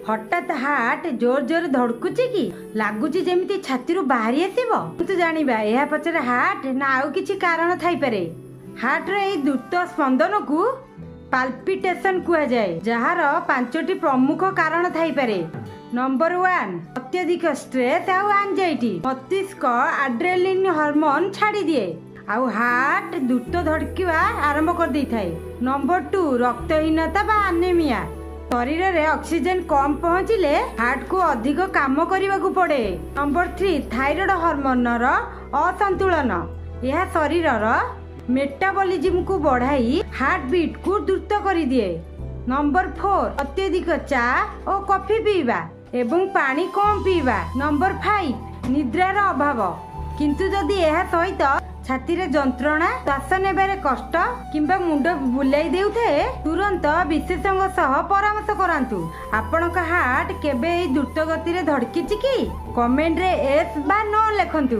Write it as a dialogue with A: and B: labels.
A: ହଠାତ୍ ହାର୍ଟ ଜୋର ଜୋର ଧଡ଼କୁଛି କି ଲାଗୁଛି ଯେମିତି ଛାତିରୁ ବାହାରି ଆସିବ? କିନ୍ତୁ ଜାଣିବା, ଏହା ପଛରେ ହାର୍ଟ ନା ଆଉ କିଛି କାରଣ ଥାଇପାରେ। ହାର୍ଟର ଏହି ଦ୍ରୁତ ସ୍ପନ୍ଦନକୁ ପାଲପିଟେସନ କୁହାଯାଏ, ଯାହାର ପାଞ୍ଚଟି ପ୍ରମୁଖ କାରଣ ଥାଇପାରେ। ନମ୍ବର 1, ଅତ୍ୟଧିକ ଷ୍ଟ୍ରେସ୍ ଆଉ ଆଞ୍ଜାଇଟି। ମସ୍ତିଷ୍କ ଆଡ୍ରେନାଲିନ୍ ହରମୋନ ଛାଡ଼ି ଦିଏ ଆଉ ହାର୍ଟ ଦ୍ରୁତ ଧଡ଼କିବା ଆରମ୍ଭ କରିଦେଇଥାଏ। ନମ୍ବର 2, ରକ୍ତହୀନତା ବା ଆନେମିଆ। ଶରୀରରେ ଅକ୍ସିଜେନ କମ୍ ପହଞ୍ଚିଲେ ହାର୍ଟକୁ ଅଧିକ କାମ କରିବାକୁ ପଡେ। ନମ୍ବର 3, ଥାଇରଏଡ ହରମୋନର ଅସନ୍ତୁଳନ। ଏହା ଶରୀରର ମେଟାବଲିଜିମକୁ ବଢାଇ ହାର୍ଟ ବିଟ୍କୁ ଦ୍ରୁତ କରିଦିଏ। ନମ୍ବର 4, ଅତ୍ୟଧିକ ଚା ଓ କଫି ପିଇବା ଏବଂ ପାଣି କମ୍ ପିଇବା। ନମ୍ବର 5, ନିଦ୍ରାର ଅଭାବ। କିନ୍ତୁ ଯଦି ଏହା ସହିତ ଛାତିରେ ଯନ୍ତ୍ରଣା, ଶ୍ୱାସ ନେବାରେ କଷ୍ଟ କିମ୍ବା ମୁଣ୍ଡ ବୁଲାଇ ଦେଉଥାଏ, ତୁରନ୍ତ ବିଶେଷଜ୍ଞଙ୍କ ସହ ପରାମର୍ଶ କରାନ୍ତୁ। ଆପଣଙ୍କ ହାର୍ଟ କେବେ ଏହି ଦ୍ରୁତ ଗତିରେ ଧଡ଼କିଛି କି? କମେଣ୍ଟରେ ୟେସ୍ ବା ନୋ ଲେଖନ୍ତୁ।